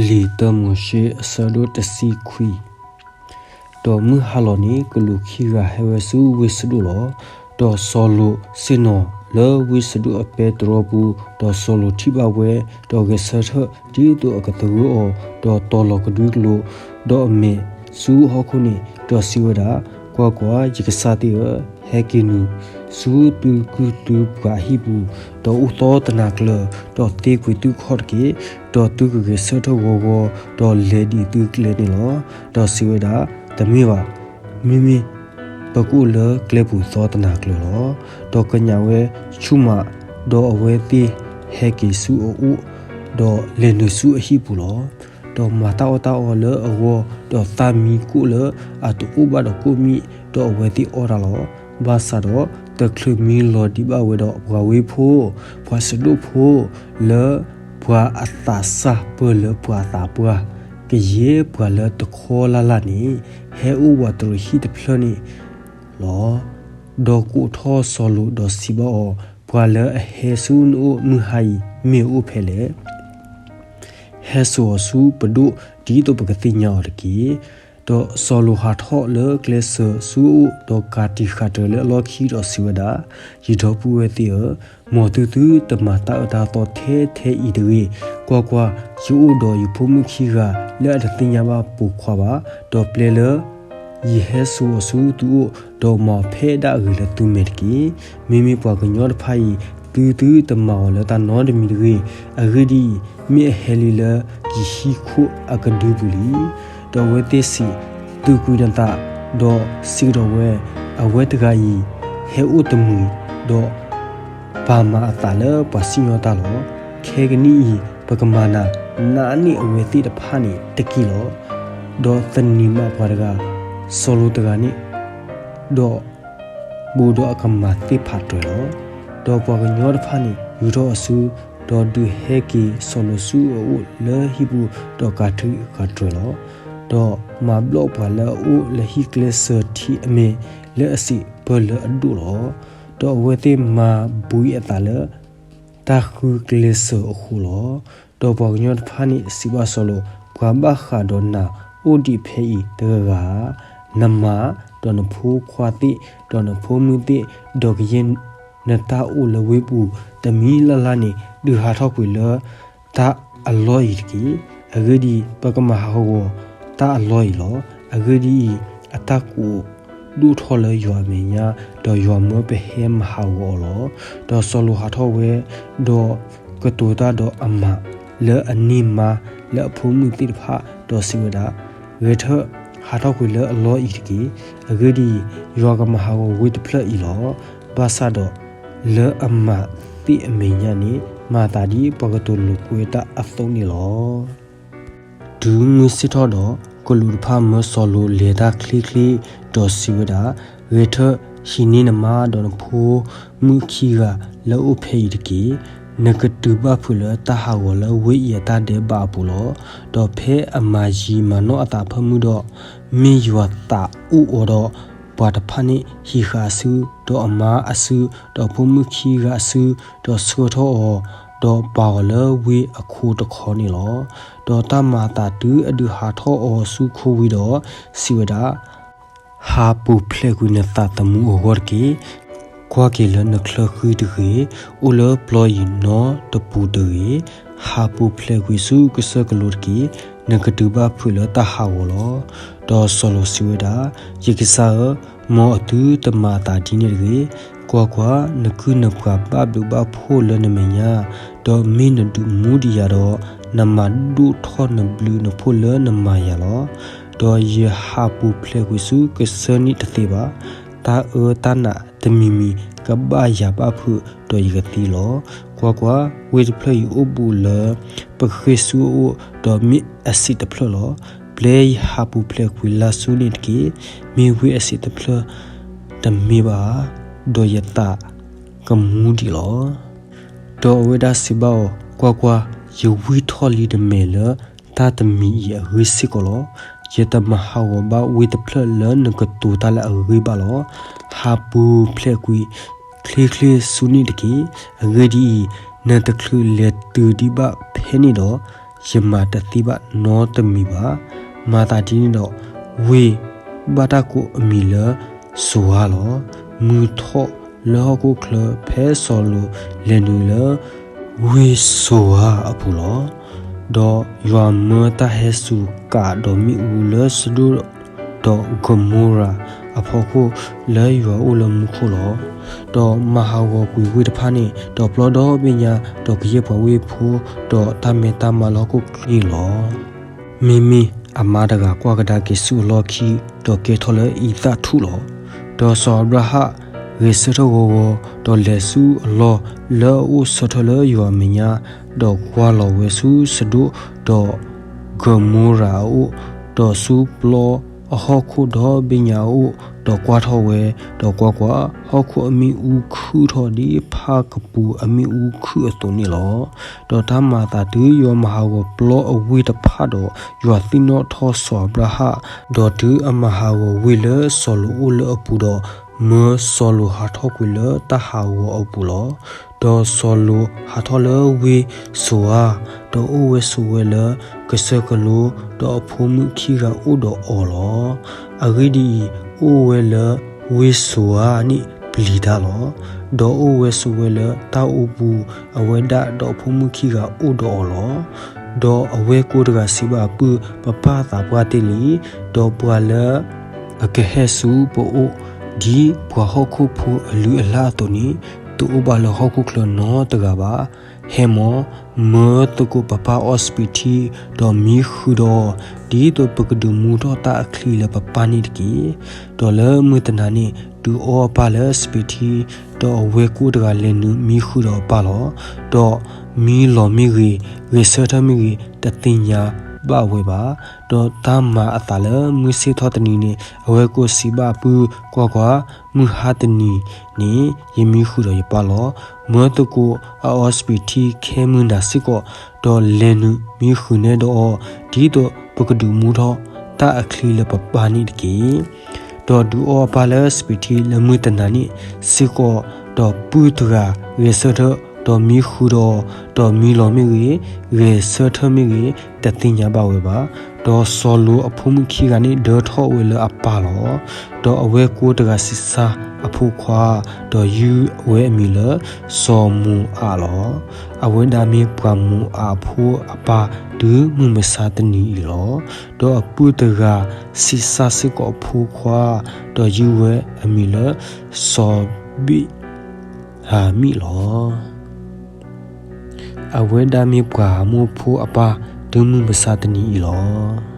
လံာ်တၢမိၤၡ့ အဆၢဒိၣ်တဆံခွံ. ဒီးမုၢ်ဟါလီၤန့ၣ် ကလူးခံဂၤဟဲဝဲဆူဝ့ၢ်စဒိၣ်လီၤ. ဒီးစီၤလိာ်ဆ့ၣ်နီၤလၢဝ့ၢ်စဒိၣ်အပဲတြီပူၤ, ဒီးစီၤလိာ်ထံၣ်ဘၣ်ဝဲ, ဒီးဂဲၤဆၢထၢၣ်ဒ်သိးအကသဂၢၢ်အီၤ, ဒီးတီၤလီၤကဒွံကလိၤ, ဒီးအမဲာ်ဆူဟီၣ်ခိၣ်န့ၣ်, ဒီးစံးဝဲဒၣ်, ကွၢ်ကွၢ်, ယကစၢ်သ့ၣ်ဧၢ, ဟဲက့ၤနုာ်ဆူသုကုၢ်သုပှၤအဟံၣ်ပူၤ, ဒီးအိၣ်သီတနၤကျၢၤ, ဒီးသ့ကွံာ်သုခီၣ်တက့ၢ်. ဒီးသုကဂဲၤဆၢထၢၣ်ဂီၤဂီၤ, ဒီးလဲၤဒံးသုကျဲန့ၣ်လီၤ. ဒီးစံးဝဲဒၣ်, တမ့ၢ်ဘၣ်, မ့မ့ၢ်ပကအိၣ်လၢကျဲပူၤသီတနၤကျၢၤလီၤ. ဒီးကညးဝဲဆူၣ်မး, ဒီးအဝဲသ့ၣ်ဟဲက့ၤဆူအအိၣ်, ဒီးလဲၤနုာ်ဆူအဟံၣ်ပူၤလီၤ. ဒီးမၤတၢ်အီၣ်တၢ်အီလၢအဂီၢ်, ဒီးသၣ်မံကိၣ်လၢအတအိၣ်ဘၣ်ဒီးကိၣ်မံၣ်, ဒီးအဝဲသ့ၣ်အီၣ်တၢ်လီၤ. ဘၣ်ဆၣ်ဒီးတချုးမံလီၤဒံးဘၣ်ဝဲဒီး ပှၤဝ့ၢ်ဖိ, ပှၤစဒိၣ်ဖိ, လၢပှၤအသးစၢ်ပၢၢ်လၢပှၤအသးပှၢ်, ကယဲၢ်ပှၤလၢတခီလၢ်လၢ်န့ၣ်, ဟဲအိၣ်ဝးတရံးဟံၣ်တဖျၢၣ်န့ၣ်လီၤ. ဒီးကိးထီၣ်စီၤလိာ်ဒီးစံးဘၣ်အီၤ, ပှၤလၢအဟဲဆူနအိၣ်မုၢ်ဟါအံၤ မ့ၢ်အအိၣ်ဖဲလဲၣ်. ဟဲစိာ်အီၤဆူပဒိၣ်ဒ်သိးပကသ့ၣ်ညါအီၤတက့ၢ်. ဒီးစီၤလိာ်ဟးထီၣ်လၢကျဲစၢၤဆူအအိၣ်, ဒီးကၤတံာ်ဃာ်တြဲၤလၢအလီၢ်ခံဒီးစံးဝဲဒၣ်, ယဒီပုၢ်ဝဲၢ်သ့ၣ်ဧၢ, မ်သုသုတမၤတၢ်အၢတၢ်သီထဲထဲအံၤတဂ့ၤ. ကွၢ်ကွၢ်, ယအိၣ်ဒီးယဖိမုၣ်ခံဂၤလၢအတသ့ၣ်ညါဘၣ်ပိာ်ခွါဘၣ်, ဒီးပျဲလၢ ယဟဲစိာ်အီၤဆူသုအိၣ်, ဒီးမၤအီၤဖဲဒၣ်အဂ့ၤလၢသုမဲာ်တက့ၢ်. မ့မ့ၢ်ပှၤကညီတဖၣ်အံၤ, သုသုတမၤအီၤလၢတၢ်နီတမံၤတဂ့ၤ. အဂ့ၢ်ဒ်အံၤ, မ့ၢ်အဟဲလံလၢယဟံၣ်ခိၣ်အကဒုပူၤလံ. ဒီးအဝဲသ့ၣ်စံး, သုးကွံာ်နသး, ဒီးစံးကဒီးဝဲ, အဝဲတဂၤအံၤ ဟဲအိၣ်တမှံၤ, ဒီး ပာ်မၤအသးလၢပှၤစံၣ်ညီၣ်တၢ်လီၤ. ခဲကနံၣ်အံၤ ပကမၤနၤ, နးန့ၢ်အဝဲသ့ၣ်တဖၣ်န့ၣ်တက့ၢ်လီၤ. ဒီးသန့ၤမးပှၤတဂၤ, စီၤလိာ်တဂၤန့ၣ်, ဒီးဘူးဒီးအကမၤသ့ၣ်ဖးတြဲၤလီၤ. ဒီးပှၤကညီတဖၣ်န့ၣ် ယူၤထီၣ်အစု, ဒီးဒုးဟဲက့ၤစီၤလိာ်ဆူအအိၣ်လၢဟံၣ်ပူၤ, ဒီးကၤတံာ်ဃာ်တြဲၤလီၤ. ဒီးမၤဘျီၣ်ပှၤလၢအအိၣ်လၢဟံၣ်ကျဲစၢၤထံးအမဲာ်လၢအစံးပၢၢ်လၢအဒိၣ်လီၤ. ဒီးအဝဲသ့ၣ်မၤဘှံးအသးလၢ တၢ်ဃုကျဲစၢၤအဃိလီၤ. ဒီးပှၤကညီတဖၣ်န့ၣ်စံးဘၣ်စီၤလိာ်, ပှၤဘၣ်ဃးဒီးနၤအိၣ်ဒံးဖဲအံၤတဂၤဂၤဧါ. နမါ, ဒီးနဖိခွါသ့ၣ်, ဒီးနဖိမုၣ်သ့ၣ်, ဒီးကယဲၢ်နတၢ်အိၣ်လၢဝ့ၢ်ပူၤတမံၤလၢ်လၢ်န့ၣ် ဒုးဟးထီၣ်ကွံာ်လၢ တၢ်အလီၢ်အံၤတက့ၢ်. အဂ့ၢ်ဒ်အံၤ, ပကမၤဟးဂီၤတၢ်အလီၢ်အံၤလီၤ. အဂ့ၢ်ဒ်အံၤ, အတၢ်ကူးဒိၣ်ထီၣ်လၢယွၤအမဲာ်ညါ, ဒီးယွၤမၢပဟဲမၤဟးဂီၤအီၤလီၤ. ဒီးစီၤလိာ်ဟးထီၣ်ဝဲ, ဒီးကတိၤတၢ်ဒီးအမၤလၢအန့ၢ်မါ လၢအဖိမုၣ်သ့ၣ်တဖၣ်, ဒီးစံးဝဲဒၣ်, ဂဲၤထၢၣ်ဟးထီၣ်ကွံာ်လၢအလီၢ်အံၤတက့ၢ်. အဂ့ၢ်ဒ်အံၤ, ယွၤကမၤဟးဂီၤဝ့ၢ်တဖျၢၣ်အံၤလီၤ. ဘၣ်ဆၣ်ဒီးလၢအမၤသ့ၣ်အမဲာ်ညါန့ၣ်, မၤသးဒ်ပှၤကတိၤလိာ်ကွဲတၢ်အသိးန့ၣ်လီၤ. တုၤမုၢ်ဆ့ၣ်ထီၣ်ဒီး, ကလူးတဖၣ်မၢစီၤလိာ်လဲၤတၢ်ချ့ချ့, ဒီးစံးဝဲဒၣ်, ဂဲၤထၢၣ်ဟံးန့ၢ်နမါဒီးနဖိမုၣ်ခံဂၤလၢအအိၣ်ဖဲအံၤတက့ၢ်. နကတုၤဘၣ်ဖုးလၢတၢ်ဟးဂီၤလၢဝ့ၢ်အံၤအတၢ်ဒဲးဘးအပူၤလီၤ. ဒီးဖဲအမၤယံာ်မၤနီၢ်အသးအဖၢမုၢ်ဒီး, မ့ၢ်ယွၤသးအိၣ်အီၤဒီး, ပှၤတဖၣ်န့ၣ်ဟံးဃာ်အစု, ဒီးအမါအစု, ဒီးအဖိမုၣ်ခံဂၤအစု, ဒီးဆှၢထီၣ်အီၤ, ဒီးပာ်အီၤလၢဝ့ၢ်အခိတခီန့ၣ်လီၤ. ဒီးတၢ်မၤအသးတုၤအဒုးဟးထီၣ်အီၤဆူခိဝံၤဒီး, စံးဝဲဒၣ်, ဟးပူၤဖျဲးကွံာ်နသးသမူအဂီၢ်တက့ၢ်. ကွၢ်က့ၤလၢနချၢဃံတဂ့ၤ, အိၣ်လၢပျီအံၤနီတပူၤတဂ့ၤ. ဟးပူၤဖျဲးကွံာ်ဆူကစၢၢ်ကလိတက့ၢ်. နကတုၤဘၣ်ဖုးလၢတၢ်ဟးဂီၤလီၤ. ဒီးစီၤလိာ်စံးဝဲဒၣ်, ယကစၢ်ဧၢ, မ်အသုတမၤအသးဒ်န့ၣ်တဂ့ၤ. ကွၢ်ကွၢ်, နကုၢ်နပှၤဘၣ်ဘျုးဘၣ်ဖှိၣ်လၢနမဲာ်ညါ, ဒီးမ့ၢ်နဒုးမူဒံးယၤဒီး, နမၤဒိၣ်ထီၣ်နဘျုးနဖှိၣ်လၢနမၤယၤလီၤ. ဒီးယဟးပူၤဖျဲးကွံာ်ဆူကစၢၢ်န့ၣ်တသ့ဘၣ်. တၢ်အၢတၢ်နးတမံၤမံၤကဘၣ်ယၤဘၣ်ဖုးဒီးယကသံလီၤ. ကွၢ်ကွၢ်, ဝ့ၢ်တဖျၢၣ်အံၤအိၣ်ဘူးလၢပဃ့ၢ်ဆူအအိၣ်, ဒီးမ့ၢ်အဆံးတဖျၢၣ်လီၤ. ပျဲယဟးပူၤဖျဲးကွံာ်လၢဆူန့ၣ်တက့ၢ်. မ့ၢ်ဝ့ၢ်အဆံးတဖျၢၣ်တမ့ၢ်ဘၣ်ဧါ. ဒီးယသးကမူဒံးလီၤ. ဒီးအဝဲဒၣ်စံးဘၣ်အီၤ, ကွၢ်ကွၢ်, ယဝံၢ်ထီၣ်လံနမဲာ်လၢတၢ်တမံၤအံၤအဂ့ၢ်စ့ၢ်ကီးလီၤ. ယတမၤဟးဂီၤဘၣ်ဝ့ၢ်တဖျၢၣ်လၢနကတိၤတၢ်လၢအဂ့ၢ်ဘၣ်လီၤ. ဟးပူၤဖျဲးကွံာ်ချ့ချ့ဆူန့ၣ်တက့ၢ်. အဂ့ၢ်ဒ်အံၤ, နတချုးလဲၤတုၤဒံးဘၣ်ဖဲန့ၣ်ဒီး, ယမၤတသ့ဘၣ်နီတမံၤဘၣ်. မၤသးဒ်န့ၣ်ဒီး ဝ့ၢ်ဘၣ်တၢ်ကိးအမံၤလၢ စိၤဧါလီၤ. မုၢ်ထီၣ်လၢဟီၣ်ခိၣ်ချၢ ဖဲစီၤလိာ်လဲၤနုာ်လၢ ဝ့ၢ်စိၤဧါအပူၤလီၤ. ဒီးယွၤမၢတၢ်ဟဲစူၤကးဒီးမ့ၣ်အူလၢစဒိၣ် ဒီးကမိရၤအဖီခိၣ် လၢယွၤအိၣ်လၢမူခိၣ်လီၤ. ဒီးမၤဟးဂီၤကွံာ်ဝ့ၢ်တဖၣ်န့ၣ် ဒီးပျီဒီဘ့ၣ်ညါ ဒီးကယဲၢ်ပှၤဝ့ၢ်ဖိ ဒီးတၢ်မဲတၢ်မါလၢဟီၣ်ခိၣ်ချၢန့ၣ်လီၤ. မ့မ့ၢ်အမါတဂၤကွၢ်ကဒါက့ၤဆူအလီၢ်ခံ ဒီးကဲထီၣ်လၢအံသၣ်ထူၣ်လီၤ. ဒီးစီၤအၤဘြၤဟၣ်ဂဲၤဆၢထၢၣ်ဂီၤဂီၤ ဒီးလဲၤဆူအလီၢ်လၢအအိၣ်ဆၢထၢၣ်လၢယွၤအမဲာ်ညါ, ဒီးကွၢ်လီၤဝဲဆူစဒိၣ်ဒီးကမိရၤအအိၣ်, ဒီးဆူပျီအဟီၣ်ခိၣ်ဒီဘ့ၣ်ညါအအိၣ်, ဒီးကွၢ်ထီၣ်ဝဲ, ဒီးကွၢ်ကွၢ်, ဟီၣ်ခိၣ်အမ့ၣ်အူခုၣ်ထီၣ်ဒ်ဖၣ်ကပူၤအမ့ၣ်အူခုၣ်အသိးန့ၣ်လီၤ. ဒီးတၢ်မၤအသးတုၤယွၤမၤဟးဂီၤပျီအဝ့ၢ်တဖၣ်ဒီး, ယွၤသ့ၣ်နီၣ်ထီၣ်စီၤအၤဘြၤဟၣ်, ဒီးတုၤအမၤဟးဂီၤဝ့ၢ်လၢစီၤလိာ်အိၣ်လၢအပူၤဒီး, မၢစီၤလိာ်ဟးထီၣ်ကွံာ်လၢတၢ်ဟးဂီၤအပူၤလီၤ. ဒီးစီၤလိာ်ဟးထီၣ်လၢဝ့ၢ်စိၤဧါ, ဒီးအိၣ်ဝဲဆိးဝဲလၢကစၢၢ်ကလိ, ဒီးအဖိမုၣ်ခံဂၤအိၣ်ဒီးအီၤလီၤ. အဂ့ၢ်ဒ်အံၤ, အိၣ်ဝဲလၢဝ့ၢ်စိၤဧါန့ၣ်ပျံၤတၢ်လီၤ. ဒီးအိၣ်ဝဲဆိးဝဲလၢတၢ်အိပူၤ, အဝဲဒၣ်ဒီးအဖိမုၣ်ခံဂၤအိၣ်ဒီးအီၤလီၤ. ဒီးအဝဲၢ်ကိတဂၤစံးဘၣ်အပုၢ်, ပပၢ်သးပှၢ်တ့ၢ်လံ, ဒီးပှၤလၢအကဟဲဆူပအိၣ် ဒ်ပှၤဟီၣ်ခိၣ်ဖိအလုၢ်အလၢ်အသိးန့ၣ်, တအိၣ်ဘၣ်လၢဟီၣ်ခိၣ်ချၢနီတဂၤဘၣ်. ဟဲမၢ်, မၢသကိးပပၢ်အီစပံးထံ, ဒီးမံဃုာ်ဒီးအီၤ, ဒ်သိးပကဒုးမူထီၣ်တၢ်အချံလၢပပၢ်န့ၣ်တက့ၢ်. ဒီးလၢမုၢ်တနၤန့ၣ်, ဒုးအီအပၢ်လၢစပံးထံ, ဒီးအဝဲၢ်ကိတဂၤလဲၤနုာ်မံဃုာ်ဒီးအပၢ်လီၤ. ဒီးမံလီၤမ့ၢ်ဂ့ၤ, ဂဲၤဆၢထၢၣ်မ့ၢ်ဂ့ၤ, တသ့ၣ်ညါဘၣ်ဝဲဘၣ်. ဒီးတၢ်မၤအသးလၢမုၢ်ဆ့ၣ်ထီၣ်တနံၤန့ၣ်, အဝဲၢ်ကိစံးဘၣ်အပုၢ်, ကွၢ်ကွၢ်, မုၢ်ဟါတနံၤန့ၣ် ယမံဃုာ်ဒီးယပၢ်လီၤ. မၢသကိးအအီစပံးထံခဲမုၢ်နၤစ့ၢ်ကီး, ဒီးလဲၤနုာ်မံဃုာ်နဲဒီးအီၤ, ဒ်သိးပကဒုးမူထီၣ်တၢ်အချံလၢပပၢ်န့ၣ်တက့ၢ်. ဒီးဒုးအီအပၢ်လၢစပံးထံလၢမုၢ်တနၤန့ၣ်စ့ၢ်ကီး, ဒီးပုၢ်တဂၤဂဲၤဆၢထၢၣ်, ဒီးမံဃုာ်ဒီးအီၤ, ဒီးမံလီၤမ့ၢ်ဂ့ၤ, ဂဲၤဆၢထၢၣ်မ့ၢ်ဂ့ၤ, တသ့ၣ်ညါဘၣ်ဝဲဘၣ်. ဒီးစီၤလိာ်အဖိမုၣ်ခံဂၤန့ၣ်ဒၢထီၣ်ဝဲလၢအပၢ်လီၤ. ဒီးအဝဲၢ်ကိတဂၤဆံးစၢ်အဖိခွါ, ဒီးယုၢ်ဝဲအမံၤလၢစီၤမိၤအးလီၤ. အဝဲဒၣ်မ့ၢ်ပှၤမိၤအးဖိအပၢ်တုၤမုၢ်မဆါတနံၤအံၤလီၤ. ဒီးအပုၢ်တဂၤဆံးစၢ်စ့ၢ်ကီးအဖိခွါ, ဒီးယုၢ်ဝဲအမံၤလၢစီၤဘ့ၣ်ဟၤမံၣ်လီၤ. အဝဲဒၣ်မ့ၢ်ပှၤမိၢ်ဖိအပၢ်တုၤမုၢ်မဆါတနံၤအံၤလီၤ.